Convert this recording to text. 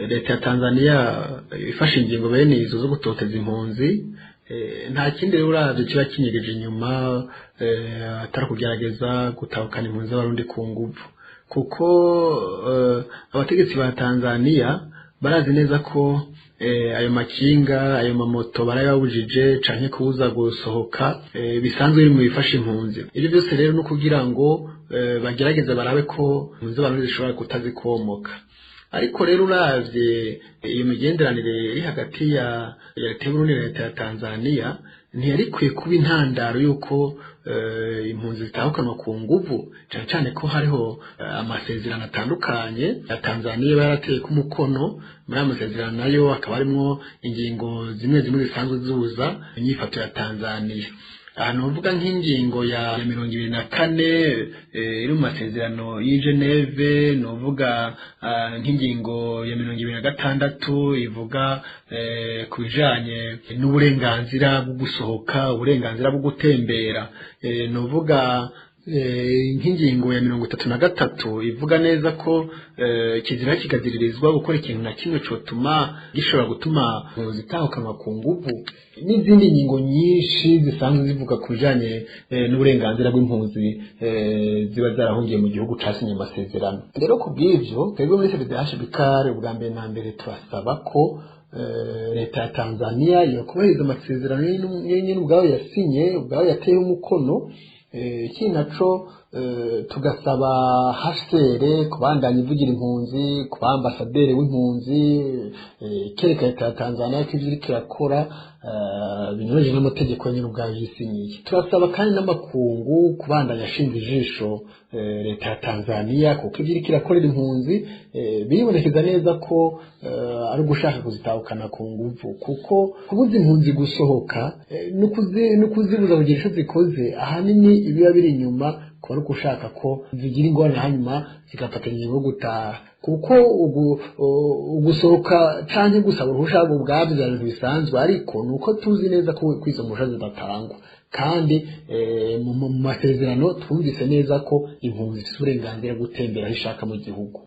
Leta ya Tanzania ifashe ingingo bene izo zo gutoteza impunzi, nta kindi rero uravye kiba kinyegeje inyuma atari kugerageza gutahukana impunzi z'Abarundi ku nguvu, kuko abategetsi ba Tanzania barazi neza ko ayo makinga, ayo mamoto barayabujije canke kubuza gusohoka, bisanzwe biri mu bifasha impunzi. Ibyo byose rero no kugira ngo bagerageze barabe ko impunzi z'Abarundi zishobora kutazikomoka. Ariko rero uravye iyo migenderanire iri hagati ya leta y'Uburundi na leta ya Tanzania, ntiyari ikwiye kuba intandaro y'uko impunzi zitahukanwa ku nguvu, cane cane ko hariho amasezerano atandukanye ya Tanzania iba yarateye ku mukono. Muri ayo masezerano nayo hakaba harimwo ingingo zimwe zimwe zisanzwe zibuza inyifato ya Tanzania. Ahantu uvuga nk'ingingo ya 24 iri mu masezerano y'i Geneve, nuvuga nk'ingingo ya 26 ivuga ku bijanye n'uburenganzira bwo gusohoka, uburenganzira bwo gutembera, nuvuga nk'ingingo ya 33 ivuga neza ko kizira kikaziririzwa gukora ikintu na kimwe cotuma gishobora gutuma zitahukanwa ku nguvu, n'izindi ngingo nyinshi zisanzwe zivuga ku bijanye n'uburenganzira bw'impunzi ziba zarahungiye mu gihugu casinye amasezerano. Rero ku bw'ivyo, twebwe muri CVDH Bikare, ubwa mbere na mbere turasaba ko leta ya Tanzania yokubahiriza amasezerano yenyene ubwayo yasinye, ubwayo yateye umukono. Ikindi naco, tugasaba HCR kubandanya ivugira impunzi, kuba ambasaderi w'impunzi, kereka leta ya Tanzania ko ivyo iriko irakora binyuranyije n'amategeko nyene ubwayo yisinyiye. Turasaba kandi n'amakungu kubandanya ashinga ijisho leta ya Tanzania, kuko ivyo iriko irakorera impunzi biribonekeza neza ko ari ugushaka kuzitahukana ku nguvu, kuko kubuza impunzi gusohoka no kuzibuza kugira ico zikoze, ahanini ibiba biri inyuma kuba ari ugushaka ko zigira ingorane, hanyuma zigafata ingingo yo gutaha, kuko ugusohoka canke gusaba uruhusha ubwabyo vyari ibintu bisanzwe, ariko nuko tuzi neza ko izo mpusha zidatangwa. Kandi mu masezerano twumvise neza ko impunzi zifise uburenganzira bwo gutembera aho ishaka mu gihugu.